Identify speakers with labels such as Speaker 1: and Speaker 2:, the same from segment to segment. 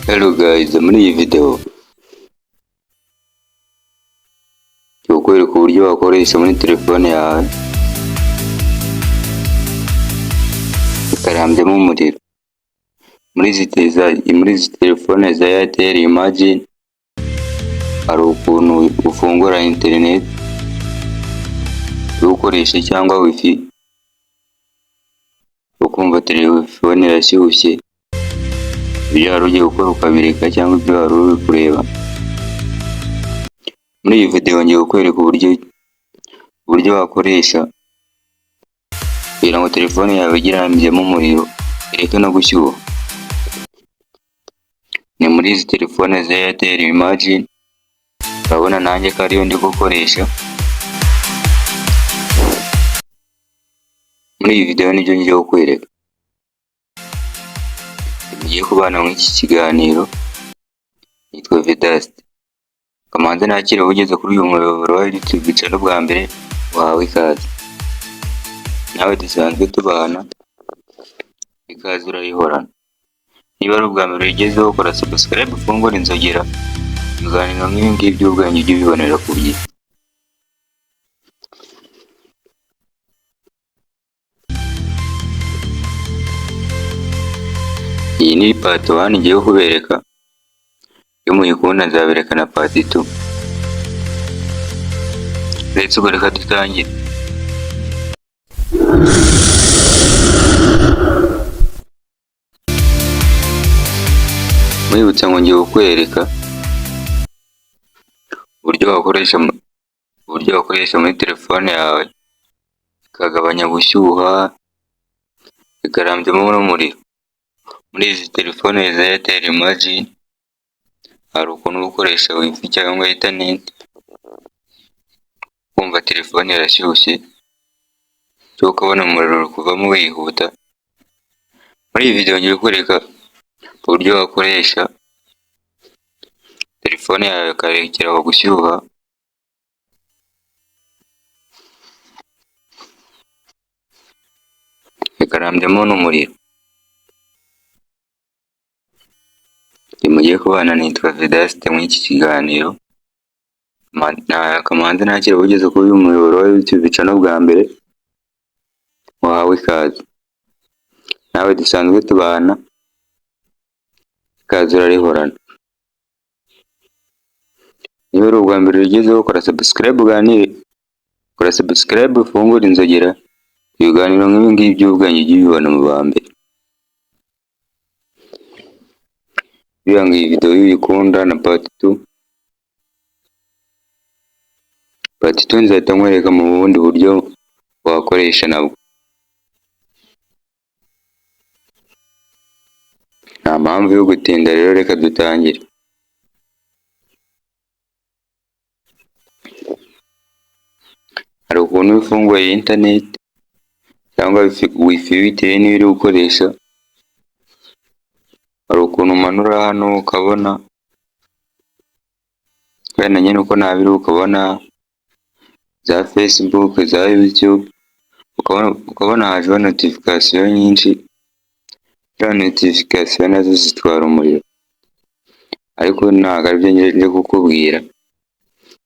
Speaker 1: Hello guys, muri iyi video ngiye kukwereka uburyo wakoresha muri telefone yawe ikarambyamo umuriro. Muri izi telefone za Airtel Imagine, hari ukuntu ufungura internet ukoresha cyangwa WiFi, ukumva telefone irashyushye, ibyo wari ugiye gukora ukabireka cyangwa ibyo wari uri kureba. Muri iyi video ngiye kukwereka uburyo wakoresha kugira ngo telefone yawe ijye irambyemo umuriro, ireke no gushyuha. Ni muri izi telefone za Airtel Imagine, urabona nanjye ko ariyo ndi gukoresha. Muri iyi video nibyo ngiye kukwereka. Mugiye kubana muri iki kiganiro nitwa Vedaste. Kamanze nakire ugeze kuri uyu muyoboro wa YouTube channel bwa mbere, wahawe ikaze. Nawe dusanzwe tubana, ikaze urayihorana. Niba ari ubwa mbere uyigezeho, kora subscribe, ufungure inzogera, ibiganiro nk'ibi ngibi by'ubwenge ujye ubibonera ku gihe. Iyi ni part 1 ngiye kubereka, iyo muyikunda nzabereka na part 2. Ndetse ubwo reka dutangire. Mwibutsa ngo ngiye kukwereka uburyo wakoresha muri telefone yawe ikagabanya gushyuha, ikarambyamo n'umuriro. Muri izi telefone za Airtel Imagine, hari ukuntu uba ukoresha WiFi cyangwa internet, ukumva telefone irashyushye cyangwa ukabona umuriro uri kuvamo wihuta. Muri iyi video ngiye kukwereka uburyo wakoresha telefone yawe ikarekera aho gushyuha, ikarambyamo n'umuriro. Njye mugiye kubana nitwa Vedaste muri iki kiganiro. Kamanze nakire ugeze kuri uyu muyoboro wa YouTube channel bwa mbere, wahawe ikaze. Nawe dusanzwe tubana, ikaze urarihorana. Niba ari ubwa mbere ugezeho, kora subscribe uganire, kora subscribe ufungure inzogera, ibiganiro nk'ibi ngibi by'ubwenge ujye ubibona mu ba mbere. Kugira ngo iyi video uyikunda na part 2, part 2 nzahita nkwereka mu bundi buryo wakoresha nabwo. Nta mpamvu yo gutinda rero, reka dutangire. Hari ukuntu iyo ufunguye internet cyangwa WiFi bitewe n'iyo uri gukoresha, hari ukuntu umanura hano ukabona wenda nyine uko nabiri, ukabona za Facebook, za YouTube, ukabona hajeho notification nyinshi, ziriya notification nazo zitwara umuriro. Ariko ntabwo aribyo nje kukubwira,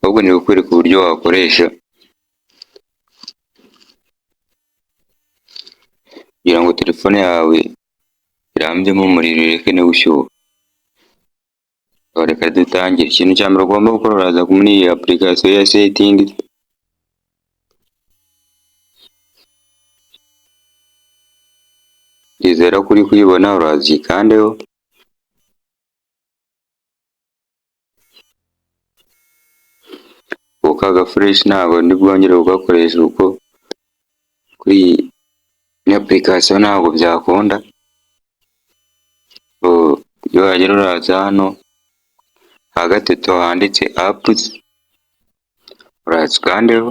Speaker 1: ahubwo ndi kukwereka uburyo wakoresha kugira ngo telefone yawe irambyemo umuriro, ireke no gushyuha. Reka dutangire. Ikintu cya mbere ugomba gukora, uraza muri iyi application ya setting, ndizera ko uri kuyibona, uraza uyikandeho. Kuko agafureshi ntabwo ndi bwongere kugakoresha, kuko kuri iyi application ntabwo byakunda. Iyo wagera uraza hano ha gatatu handitse apps, uraza ukandeho,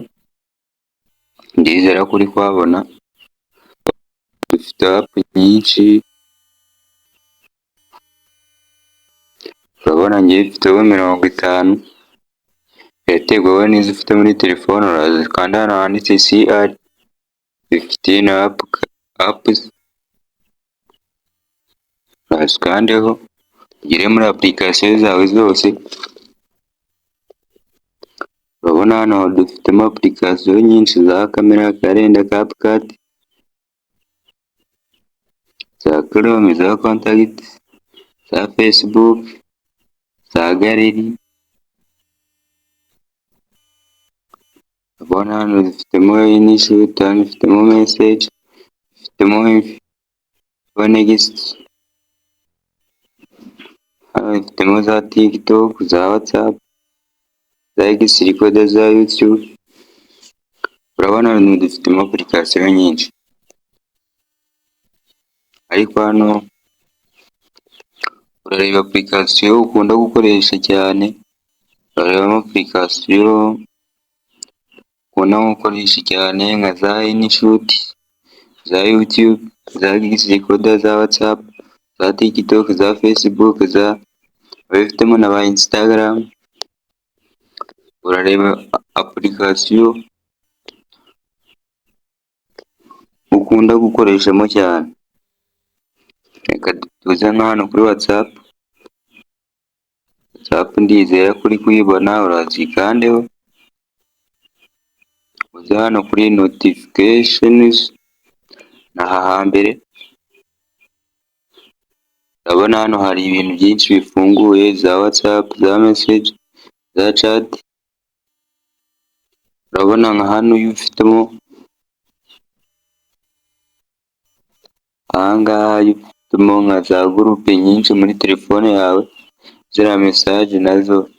Speaker 1: ndizera ko uri kuhabona. Dufite app nyinshi, urabona ngewe mfiteho 50, biraterwa wowe n'izo ufite muri telefone. Uraza ukanda hano handitse CR. 15 apps, uraza ukandeho ugere muri application zawe zose. Urabona hano dufitemo application nyinshi za camera, calendar, CapCut, za Chrome, za contact, za Facebook, za gallery. Urabona hano dufitemo InShot, hano dufitemo message, dufitemo next, hano dufitemo za TikTok, za WhatsApp, za X recorder, za YouTube. Urabona hano dufitemo application nyinshi, ariko hano urareba application ukunda gukoresha cyane, urarebamo application ukunda gukoresha cyane nka za InShot, za YouTube, za X recorder, za WhatsApp, za TikTok, za Facebook, za abifitemo na ba Instagram. Urareba application ukunda gukoreshamo cyane. Reka tuze nka hano kuri WhatsApp, WhatsApp ndizera ko uri kuyibona, uraza uyikandeho, uze hano kuri notifications, ni aha hambere. Urabona hano hari ibintu byinshi bifunguye, za WhatsApp, za message, za chat. Urabona nka hano iyo ufitemo aha ngaha iyo ufitemo nka za groupe nyinshi muri telefone yawe, ziriya message nazo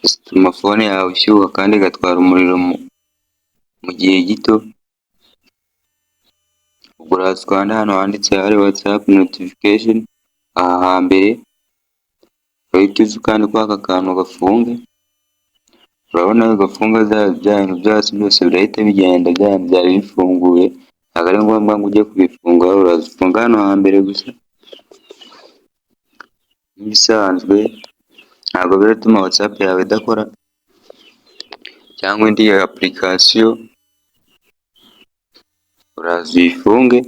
Speaker 1: zituma phone yawe ishyuha kandi igatwara umuriro mu gihe gito. Ubwo uraza ukanda hano handitse hari WhatsApp notification, aha hambere urahita uza ukande kuri aka kantu gafunge. Urabona gafunga bya bintu byacu byose birahita bigenda, bya bintu byari bifunguye, ntabwo ari ngombwa ngo ujye kubifungura, uraza ufunga hano hambere gusa nk'ibisanzwe, ntabwo biratuma WhatsApp yawe idakora cyangwa indi application. Uraza uyifunge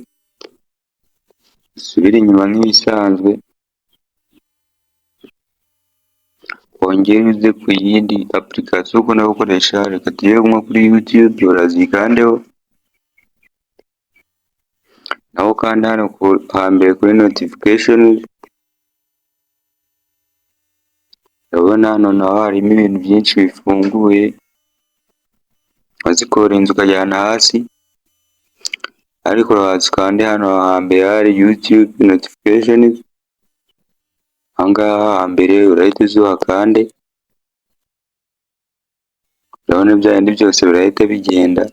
Speaker 1: usubire inyuma nk'ibisanzwe, wongere uze ku yindi application ukunda gukoresha. Reka tujye nko kuri YouTube, uraza uyikandeho, naho ukanda hano hambere kuri notifications. Urabona hano naho harimo ibintu byinshi bifunguye, wazikorinze ukajyana hasi, ariko uraza ukande hano hambere hari YouTube notifications, aha ngaha hambere urahita uza uhakande, urabona bya bindi byose birahita bigenda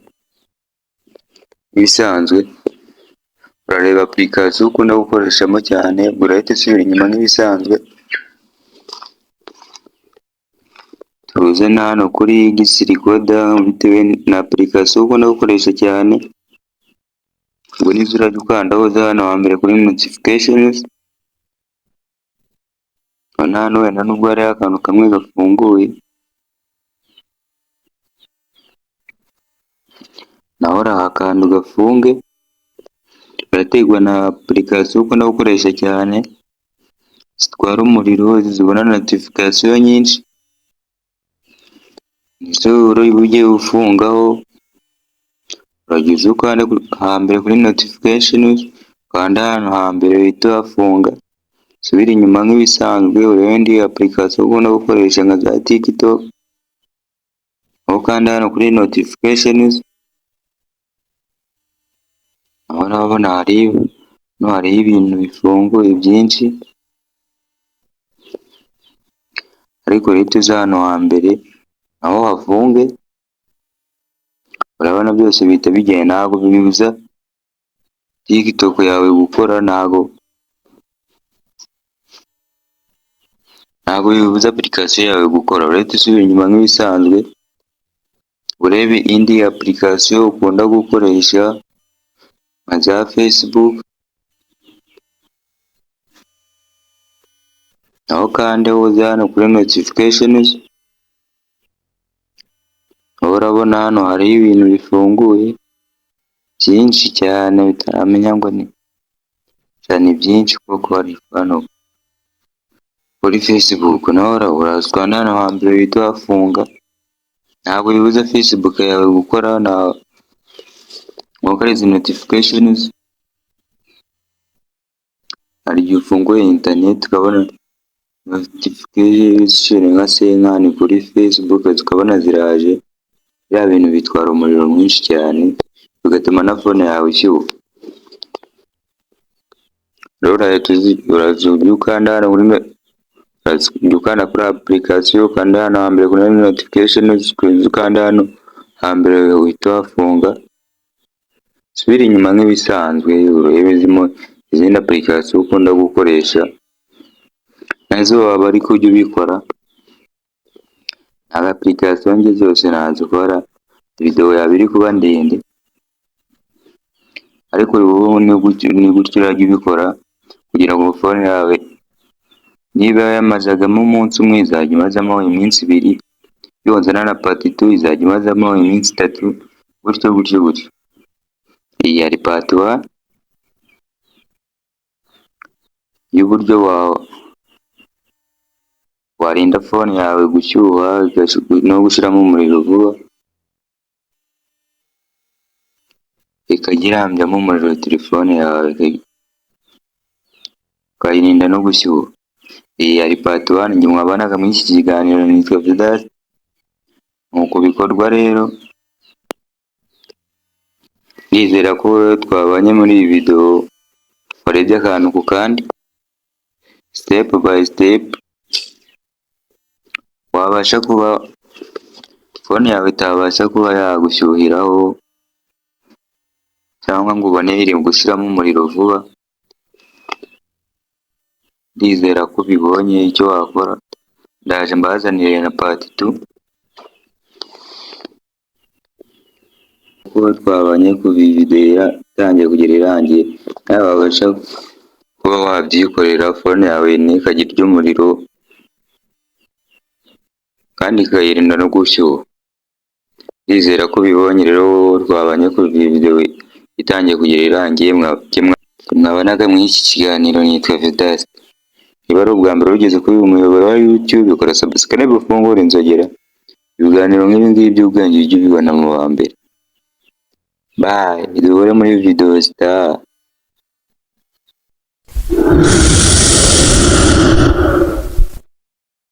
Speaker 1: nk'ibisanzwe. Urareba application ukunda gukoreshamo cyane, urahita usubira inyuma nk'ibisanzwe. Tuze na hano kuri X recorder, bitewe na application ukunda gukoresha cyane, ubwo nizo urajya ukandaho, uze hano hambere kuri notifications. Urabona hano wenda nubwo hariho akantu kamwe gafunguye, naho urahakanda ugafunge, biraterwa na application ukunda gukoresha cyane, zitwara umuriro, zibona notification nyinshi, nizo ujye ufungaho. Urajya uza ukande hambere kuri notifications, ukande hano hambere uhite uhafunga, usubire inyuma nk'ibisanzwe, urebe indi application ukunda gukoresha nka za TikTok, aho ukanda hano kuri notifications, aho urabona hano hariho ibintu bifunguye byinshi, ariko urahita uza hano hambere naho hafunge, urabona byose bihita bigenda, ntabwo bibuza TikTok yawe gukora, ntabwo bibuza application yawe gukora. Urahita usubira inyuma nk'ibisanzwe, urebe indi application ukunda gukoresha nka za Facebook, naho ukandeho uze hano kuri notifications, Naho urabona hano hariho ibintu bifunguye byinshi cyane utaramenya ngo ni byinshi koko. Hano kuri Facebook naho uraza ukande hano hambere uhite uhafunga, ntabwo bibuza Facebook yawe gukora ngo izi notifications. Hari igihe ufunguye interineti ukabona notification nka cinquante kuri Facebook, ukabona ziraje, bya bintu bitwara umuriro mwinshi cyane, bigatuma na phone yawe ishyuha. Rero uraza ujye ukanda hano ujya ukanda kuri application, ukanda hano hambere kuri notification, ukanda hano hambere uhita uhafunga, usubire inyuma nk'ibisanzwe urebe izindi application ukunda gukoresha, nazo waba ariko ujya ubikora. Ntabwo application njye zose nazikora, video yaba iri kuba ndende, ariko ubu ni gutyo urajya ubikora kugira ngo phone yawe niba yamazagamo umunsi umwe izajya imazamo iminsi 2, nuzana na part 2 izajya imazamo iminsi 3, gutyo gutyo gutyo. Iyi yari part 1 y'uburyo warinda phone yawe gushyuha no gushiramo umuriro vuba, ikajya irambyamo umuriro telefone yawe, ukayirinda no gushyuha. Iyi yari part 1, njye mwabanaga muri iki kiganiro nitwa Vedaste. Nuko bikorwa rero, ndizera ko twabanye muri iyi video, warebye akantu ku kandi, step by step, wabasha kuba phone yawe itabasha kuba yagushyuhiraho cyangwa ngo ubone iri gushiramo umuriro vuba. Ndizera ko ubibonye icyo wakora, ndaje mbazanire na part 2. Kuba twabanye kuva iyi video itangiye kugera irangiye, nawe wabasha kuba wabyikorera phone yawe ntikajye irya umuriro kandi ikayirinda no gushyuha. Ndizera ko ubibonye rero, twabanye kuva iyi video itangiye kugera irangiye, mwabanaga muri iki kiganiro nitwa Vedaste. Niba ari ubwa mbere ugeze kuri uyu muyoboro wa YouTube, kora subscribe ufungure inzogera, ibiganiro nk'ibi ngibi by'ubwenge ujye ubibona mu ba mbere. Bye, duhure muri video zitaha.